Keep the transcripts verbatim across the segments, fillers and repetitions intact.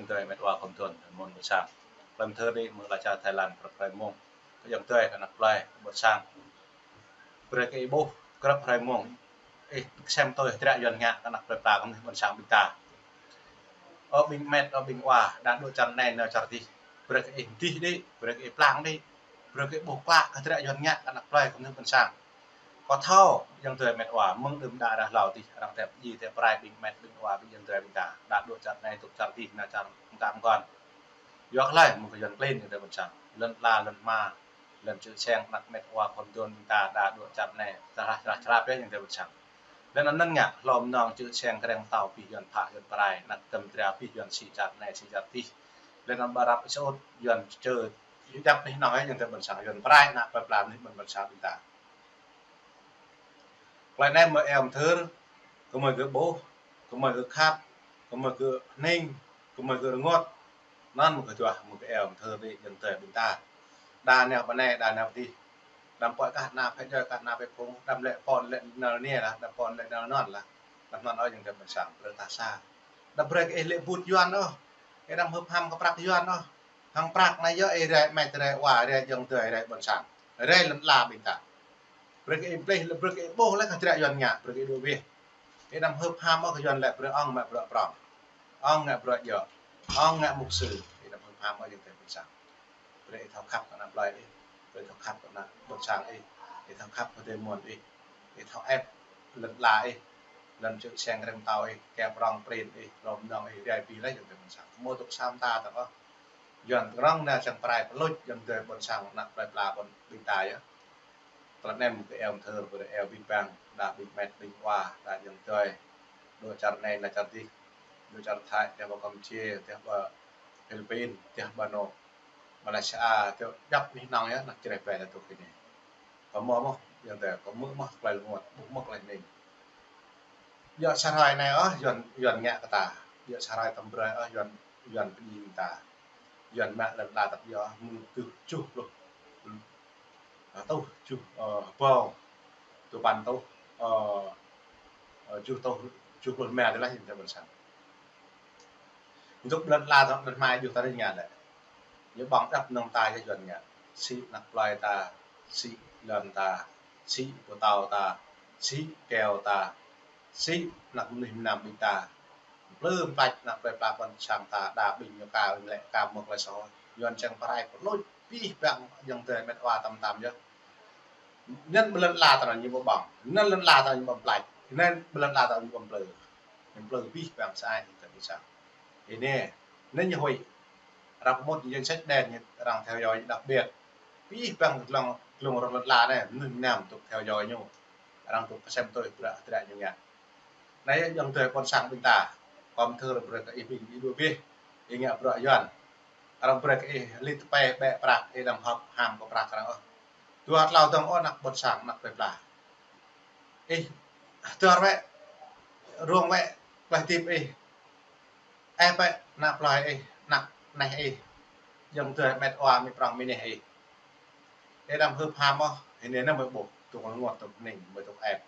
Ayŏng adơi met wa khŏm tŭ, mơ̆n ƀôn sang. Klăm thơ đi mơ̆ng lŏn čar Thái Lan, prăp hrơi mông. Kơ ayŏng adơi kơ ană plơi ƀôn sang. Brơi kơ ih ƀuh, grăp hrơi mông. Ih kơsem tui hơdră Yuan ngă kơ ană plơi pla kơ mơnuih ƀôn sang ƀing ta. Ơ ƀing met, ơ ƀing wa, đa dŏ čar anai nao čar adih. Brơi kơ ih dih đĭ, brơi kơ ih plang đĭ. Brơi kơ ih ƀuh klă kơ hơdră Yuan ngă kơ ană plơi kơ mơnuih ƀôn sang. Kâo thâo, ayŏng adơi met wa, mơ̆ng đưm đă ră hlâo adih, arăng tep ji, tep prai, ƀing met, ƀing wa, ƀing ayŏng adơi ƀing ta. Đa dŏ čar anai, dŏ čar adih, nao čar mơtam kơn. Yua kơ hlơi, mơ̆ng kơ Yuan klin ayŏng adơi ƀôn sang. Lŏn ala, lŏn hma, lŏn čư̆ čeng, ană met wa khŏm tŭ ƀing ta, đa dŏ čar anai, čơlah, čơlah, čơlah pĕ ayŏng adơi ƀôn sang. Lŏn anŭn ngă, hlŏm nong čư̆ čeng kreng tao, pih Yuan phă, Yuan prai, ană tơm tria, pih Yuan sĭ čar anai, sĭ čar adih. Lŏn anŭn ƀơi Arab Saudi, Yuan čơ, Yuan djăp anih nong ayŏng adơi ƀôn sang, Yuan prai, ană plơi pla mơnuih ƀôn sang ƀing ta. Klei anai mơ̆ eo mơthơr, kơ mơi gơ̆ ƀuh, kơ mơi gơ̆ khăp, kơ mơi gơ̆ hning, kơ mơi gơ̆ rơngot. Anŭn mơ̆ kơ duah mơ̆ kơ eo mơthơr đĭ ayŏng adơi ƀing ta. Đa nao pơ anai, đa nao pơ adih. Đăm pơ̆i kah ană phe joi, kah ană phe phung, đăm lĕ pon lĕ nal ne lah, đăm pon lĕ nal non lah. Đăm anŭn ôh ayŏng adơi ƀôn sang, brơi ta sa. Đăm brơi kơ ih lĕ ƀut Yuan ôh. Ih đăm hưp ham kơ prăk Yuan ôh. Hăng prăk anai yơh ih rai met rai wa, rai ayŏng adơi, rai ƀôn sang. Rai lŏn ala ƀing ta. Brơi kơ ih plih, brơi kơ ih ƀuh lĕ kơ hơdră Yuan ngă, brơi kơ ih dŏ wih. Ih đăm hưp ham ôh kơ Yuan lĕ brơi ong mă bruă prŏng. Ong ngă bruă djơ̆. Ong ngă mục sư. Ih đăm hưp ham ôh ayŏng adơi ƀôn sang. Brơi ih thâo khăp kơ ană plơi ih. Brơi ih thâo khăp kơ ană ƀôn sang ih. Ih thâo khăp kơ adơi mơ̆n ih. Ih thâo ĕp lŏn ala ih. Lŏn čư̆ čeng kreng tao ih. Kơ prŏng prin ih. Hlŏm nong ih. Rai pih laih ayŏng adơi ƀôn sang. Mơ̆ tŭk sam ta tơ̆ng ôh. Yuan tơkrong nao čang prai pơluč ayŏng adơi ƀôn sang ană plơi pla ƀôn ƀing ta yơh. Tơlơi anai mơ̆ kơ eo mơthơr, brơi eo ƀing bang, đa ƀing met, ƀing wa, đa ayŏng adơi. Dŏ čar anai, nao čar adih. Dŏ čar Thái, dŏ ƀơi Campuchia, dŏ ƀơi Philippin, dŏ ƀơi anŏ Malaysia, dŏ djăp anih nong yơh, ană čreh ƀe ta tŭ kơ anai. Kâo mơ̆ mơ̆, ayŏng adơi, kâo mơ̆ mơ̆, klei rơngot, ƀuh mơ̆ klei hning. Djơ̆ sa hrơi anai ôh, Yuan, Yuan ngă kơ ta. Djơ̆ sa hrơi tơm brơi ôh, Yuan, Yuan pơdjai ta. Yuan mă lŏn ala ta djơ̆ ôh, mơ̆ng tơjuh pluh, ơ, tơjuh, ơ, hơbâo, tơpăn tơjuh, ơ, ơ, tơjuh tơjuh, tơjuh pluh rơma tơl lah ayŏng adơi ƀôn sang. Dŏ lŏn ala ta, lŏn hma djơ̆ ta rai ngă lĕ. Ñu ƀơ̆ng djăp nong ta yơh Yuan ngă. Sĭ ană plơi ta, sĭ lŏn ta, sĭ pơtao ta, sĭ keo ta, sĭ ană mơnuih mơnam ƀing ta. Plư mplač ană plơi pla ƀôn sang ta, đa ƀing ñu ka, ƀing lĕ ka mơ̆ klei soh. Yuan čang prai pơluč, pih bang ayŏng adơi met wa tơm tơm yơh. Anŭn ƀơi lŏn ala ta anŭn ñu ƀơ̆ng. Anŭn lŏn ala ta anŭn ñu ƀơ̆ng mplač. Anŭn ƀơi lŏn ala ta anŭn ñu ƀơ̆ng plư. Ñu plư pih bang sa ai ta ƀing sang. Anai, anŭn ñu huĭ. Arăng pơmŭt danh sách đen ñu, arăng theo dõi đặc biệt. Pih bang glông, glông rŏng lŏn ala anai, mơnuih mơnam tŭk theo dõi ñu. Arăng tŭk kơsem tui hơdră, hơdră ñu ngă. Anai ayŏng adơi ƀôn sang ƀing ta, kâo mơthơr brơi kơ ih ƀing ih dŏ wih, ih ngă bruă Yuan. Arăng brơi kơ ih lĭt tơpai ƀĕ prăk, ih đăm hưp ham kơ prăk arăng ôh. Dua tlâo dơ̆ng ôh ană ƀôn sang, ană plơi pla. Ih hơdơr wĕ, rông wĕ, klei hơdip ih. Ĕp wĕ ană plơi ih, ană neh ih. Ayŏng adơi met wa, amĭ prŏng amĭ neh ih. Ih đăm hưp ham ôh, hơnai anai mơi ƀuh, tŭk rơngot, tŭk hning, mơi tŭk ĕp.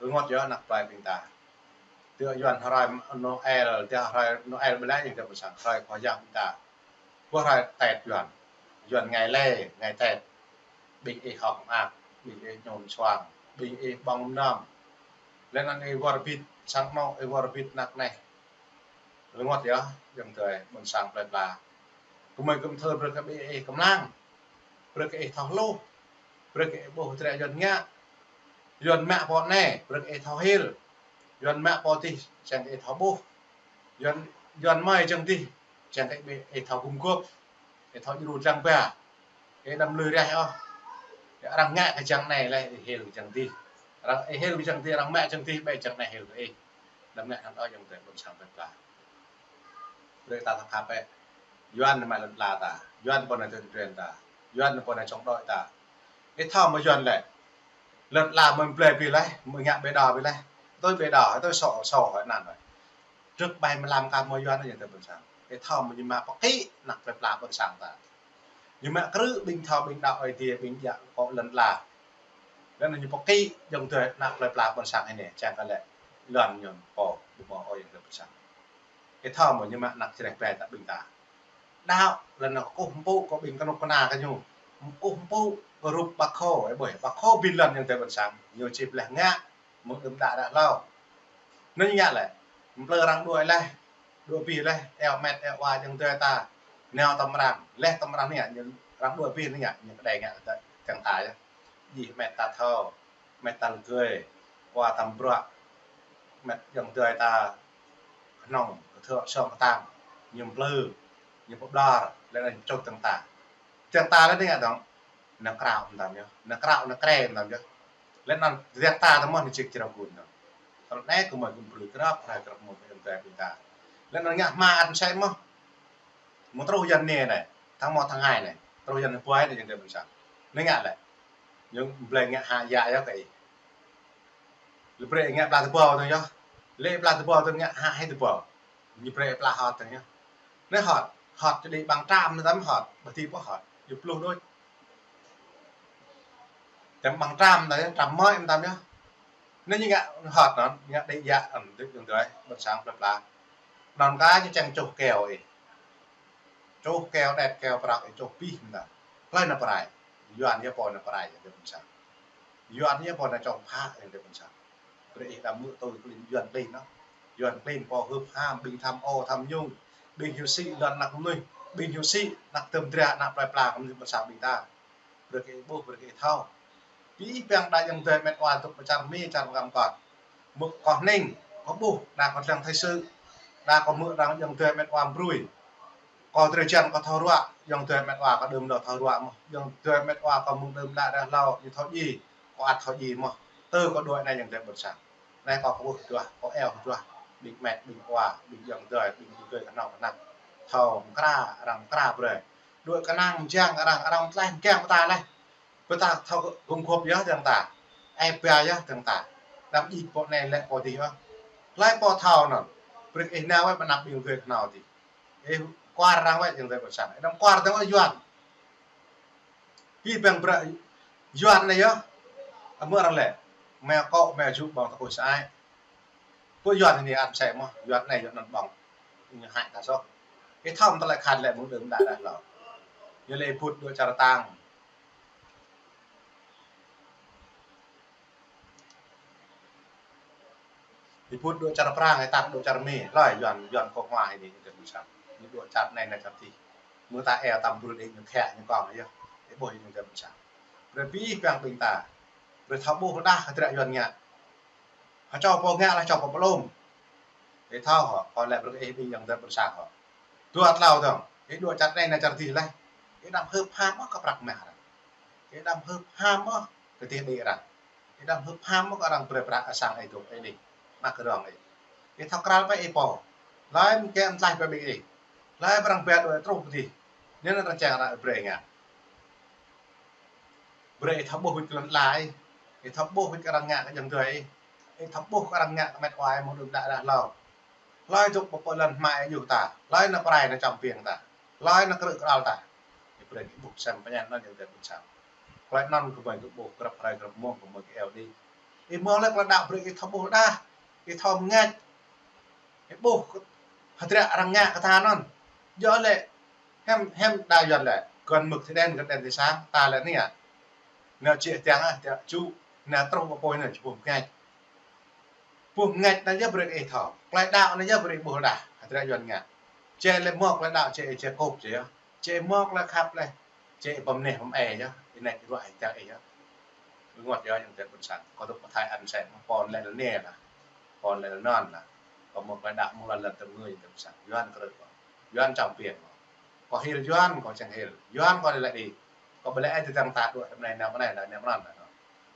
Rơngot yơh ană plơi ƀing ta. Tơ Yuan hrơi Noel, tơ hrơi Noel ƀơi lĕ ayŏng adơi ƀôn sang, hrơi Khua Yang ƀing ta. Ƀơi hrơi Tết Yuan. Yuan ngày lễ, ngày Tết. Ƀing ih hơ̆k mơak, ƀing ih ñum suang, ƀing ih ƀơ̆ng mơnam. Lĕ anŭn ih wơr bĭt sang anŏ, ih wơr bĭt ană neh. Rơngot yơh, ayŏng adơi ƀôn sang plơi pla. Kơ mơi kơ mơthơr brơi kơ ƀing ih kơmlăng. Brơi kơ ih thâo hluh. Brơi kơ ih ƀuh hơdră Yuan ngă. Yuan mă pô anai, brơi kơ ih thâo hil. Yuan mă pô adih, čang kơ ih thâo ƀuh. Yuan, Yuan mơi čang adih, čang kơ ih thâo gum gôp. Ih thâo djru dlăng ba. Ih đăm lui raih ôh. Arăng ngă kơ čang anai lĕ, ih hil kơ čang adih. Arăng, ih hil kơ čang adih, arăng mă čang adih, ƀĕ čang anai hil kơ ih. Đăm ngă hăng ôh ayŏng adơi ƀôn sang plơi pla. Brơi ta thâo khăp ĕ. Yuan mă lŏn ala ta. Yuan pô anai tui tui ta. Yuan pô anai čŏng đôč ta. Ih thâo mơ̆ Yuan lĕ. Lŏn ala mơi blơi ƀiă laih, mơi ngă ƀơi đa ƀiă laih. Tui ƀơi đa, tui sô, sô hơi anŭn hơi. Trưk ƀai mlam ka mơi Yuan ayŏng adơi ƀôn sang. Ih thâo mơ̆ ñu mă pơkĭ ană plơi pla ƀôn sang ta. Ñu mă krư̆ ƀing thâo ƀing đaŏ Ơi Adai ƀing djă kơ lŏn ala. Lĕ anŭn ñu pơkĭ ayŏng adơi ană plơi pla ƀôn sang hơnai, čang kơ lĕ lŏn ñu pô ƀu mơ̆ ôh ayŏng adơi ƀôn sang. Ih thâo mơ̆ ñu mă anăk čơreh ƀai ta ƀing ta. Đaŏ lĕ anŭn kơkuh mpŭ kơ ƀing kơnuk kơna kơ ñu. Kơkuh mpŭ kơ rup Bác Hồ, ih ƀuh, Bác Hồ ƀing lŏn ayŏng adơi ƀôn sang. Ñu či pơleh ngă, mơ̆ng đưm đă đă hlâo. Anŭn ñu ngă lĕ, mplư arăng đuaĭ laih, đuaĭ abih laih, eo met, eo wa ayŏng adơi ta. Nao tơm arăng, laih tơm arăng anai, ñu arăng đuaĭ abih anai, ñu kơđai ngă kơ ta, kiăng ta yơh. Djik met ta thâo, met ta lơgơi, wa tơm bruă, met ayŏng adơi ta kơhnơ̆ng, kơthâo sŏng kơtang, ñu mplư, ñu pơƀlŏr, lĕ anŭn čuh kiăng ta. Kiăng ta lĕ anai ngă dơ̆ng, nao krao mơtam yơh, nao krao, nao krĕ mơtam yơh. Lĕ anŭn kiăng ta tơmơ̆n ñu čih črâo gun dơ̆ng. Tơl anai kơ mơi kơ brơi krăp, rai krăp mơi kơ ayŏng adơi ƀing ta. Lĕ anŭn ngă hmua ăt mơsĕ mơ̆n. Mơ̆ truh Yuan anai anai, tháng một tháng hai anai, truh Yuan anai ƀuai anai ayŏng adơi ƀôn sang. Anai ngă lĕ. Ñu blơi ngă hă yă yơh kơ ih. Lĕ brơi ngă pla tơƀâo dơ̆ng yơh. Lĕ pla tơƀâo dơ̆ng ngă hă hai tơƀâo. Ñu brơi pla hot dơ̆ng yơh. Anai hot, hot čơđi ƀăng tram anai tơm hot, ƀu ti pơ hot. Ñu pluh đôč. Tơm ƀăng tram anai, tram mơi mơtam yơh. Anai ñu ngă hot anŭn, ngă đĭ yă anŭn, đĭ ayŏng adơi ƀôn sang plơi pla. Anŭn kơ ñu čang čuh keo ih. Čuh keo đet keo prăk ih čuh abih mơtam. Hlơi nao pơrai. Yuan yơh pô nao pơrai ayŏng adơi ƀôn sang. Yuan yơh pô nao čŏng phă ayŏng adơi ƀôn sang. Brơi ih đăm hmư̆ tui klin Yuan klin anŭn. Yuan klin pô hưp ham, ƀing tham ô tham nhũng. Ƀing hyu sĭ lŏn anăk mơnuih. Ƀing hyu sĭ anăk tơm dra anăk plơi pla kơ mơnuih ƀôn sang ƀing ta. Brơi kơ ih ƀuh, brơi kơ ih thâo. Abih bang đa ayŏng adơi met wa dŏ pơ čar Mi, čar Mơkăm kơt. Mơ̆ kâo hning, kâo ƀuh, đa kâo lăng thời sự, đa kâo hmư̆ arăng ayŏng adơi met wa brơi. Kâo drơi jăn kâo thâo ruă, ayŏng adơi met wa kâo đưm đơ thâo ruă mơ̆n. Ayŏng adơi met wa kâo mơ̆ng đưm đă đă hlâo, ñu thâo djai, kâo ăt thâo djai mơ̆n. Tơ kâo đuaĭ anai ayŏng adơi ƀôn sang. Anai kâo kơkuh kơduah, kâo eo kơduah, ƀing met, ƀing wa, ƀing ayŏng adơi, ƀing ƀu gơi kơhnâo kơhnăk. Thâo mơkra, arăng mơkra brơi. Đuaĭ kơnang mơjang arăng, arăng tlaih mơkiăng pơ ta laih. Pơ ta thâo gum gôp yơh dơ̆ng ta. Ih ba yơh dơ̆ng ta. Đăm djik pô anai lĕ pô adih yơh. Hlơi pô thâo anŭn. Brơi ih nao wơ̆t pơ anăp ƀing gơi kơhnâo adih. Ih kuar arăng wơ̆t ayŏng adơi ƀôn sang. Ih đăm kuar dơ̆ng wơ̆t Yuan. Abih bang bruă Yuan anai yơh. Hmư̆ arăng lĕ. Mă akŏ, mă jŭ ƀơ̆ng tơkuih sơai. Pơ Yuan anai ăt mơsĕ mơ̆n, Yuan anai Yuan anŭn ƀơ̆ng. Ñu hăi ta soh. Ih thâo mơ̆n tơlơi khăn lĕ mơ̆ng đưm đă đă hlâo. Ñu lĕ ih pŭt dŏ čar Tang. Ih pŭt dŏ čar Prang, ih Tang dŏ čar Mi. Hlơi Yuan, Yuan kơ hmua ih anai, ñu dŏ čar anai, anai čar adih. Mơ̆ ta eo tơm brơi đĭ ñu khĕ ñu kông yơh. Ih ƀuh ñu dŏ čar. Brơi abih bang ƀing ta. Brơi thâo ƀuh đah hơdră Yuan ngă. Hơčâo pô ngă lah čâo pô pơlom. Ih thâo hŏ, kâo lĕ brơi kơ ih ƀing ayŏng adơi ƀôn sang hŏ. Dua tlâo dơ̆ng, ih dŏ čar anai nao čar adih laih. Ih đăm hưp ham mơ̆ kơ prăk mah arăng. Ih đăm hưp ham mơ̆ kơ adih đĭ arăng. Ih đăm hưp ham mơ̆ kơ arăng brơi prăk asang ih dŏ ih đih. Mă kơ rong ih. Ih thâo kral pơ ih pô. Hlơi mơ̆ng kiăng tlaih pơ ƀing ih. Hlơi pơ arăng ƀiă dŏ truh pơ adih. Anŭn arăng čang arăng brơi ngă. Brơi ih thâo ƀuh wĭt kơ lŏn ala ih. Ih thâo ƀuh wĭt kơ arăng ngă kơ ayŏng adơi ih. Ih thâo ƀuh kơ arăng ngă kơ met wa ih mơ̆ng đưm đă đă hlâo. Hlơi dŏ pơ pơ lŏn hmua ih ñu ta. Hlơi nao pơrai nao čăm ƀiêng ta. Hlơi nao krư̆ kral ta. Ih brơi ih ƀuh sem pơñen anŭn ayŏng adơi ƀôn sang. Hlơi anŭn kơ mơi kơ ƀuh krăp hrơi krăp mông kơ mơi kơ eo đĭ. Ih mơ̆ lĕ kơ đaŏ brơi ih thâo ƀuh đah. Ih thâo mơngač. Ih ƀuh hơdră arăng ngă kơ ta anŭn. Yua lĕ hiam, hiam đa Yuan lĕ. Gần mực thì đen, gần đèn thì sáng. Ta lĕ anai. Nao jĕ tiang ah, tiang čŭ. Nao truh pơ apui anai, či ƀuh mơngač. Ƀuh mơngač anai yơh brơi ih thâo. Tơlơi đaŏ anai yơh brơi ih ƀuh đah. Hơdră Yuan ngă. Jĕ lĕ mơ̆ tơlơi đaŏ jĕ ih jĕ kôp jĕ yơh. Jĕ mơ̆ tơlơi khăp lĕ. Jĕ ih pơmơneh pơmơai yơh. Ih anai ruă ih tiang ih yơh. Rơngot yơh ayŏng adơi ƀôn sang. Kâo dŏ pơ Thái ăn sem. Pô lĕ lĕ anai lah. Pô lĕ lĕ anŭn lah. Kâo mơ̆ tơlơi đaŏ mơ̆ng lŏn lŏn tơm ngơi ayŏng adơi ƀôn sang. Yuan krư̆ kâo. Yuan čăm ƀiêng kâo. Kâo hil Yuan, kâo čang hil. Yuan kâo lĕ đĭ. Kâo ƀu lĕ ih tơdang ta dŏ tơm anai nao pơ anai, nao pơ anŭn, nao.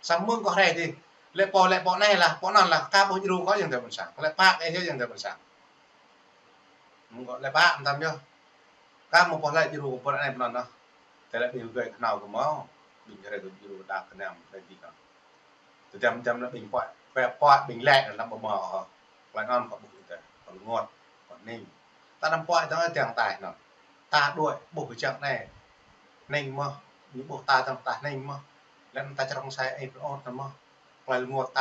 Samơ̆ kâo rai adih. Lĕ pô, lĕ pô anai lah, pô anŭn lah, ka ƀuh djru kâo ayŏng adơi ƀôn sang. Kâo lĕ pă ih yơh ayŏng adơi ƀôn sang. Mơ̆ng kâo lĕ pă mơtam yơh. Ka mơ̆ pô lĕ djru kâo pơ anai pơ anŭn lah. Tơlơi ƀing gơi kơhnâo kâo mơ̆. Ƀing gơi djru đa kơnăm lĕ đĭ kâo. Tơdăm dăm anŭn ƀing pô, pô, pô ƀing lĕ anŭn lăm ƀơ̆ mơ̆. Tơlơi anŭn kâo ƀuh ih tơ, kâo rơngot, kâo hning. Ta đăm pô ih dơ̆ng ih tiang tai anŭn. Ta đuaĭ ƀuh kơ čang anai. Hning mơ̆, ñu ƀuh ta dơ̆ng ta hning mơ̆. Lĕ anŭn ta črŏng sai ih pơnôt anŭn mơ̆. Tơlơi rơngot ta.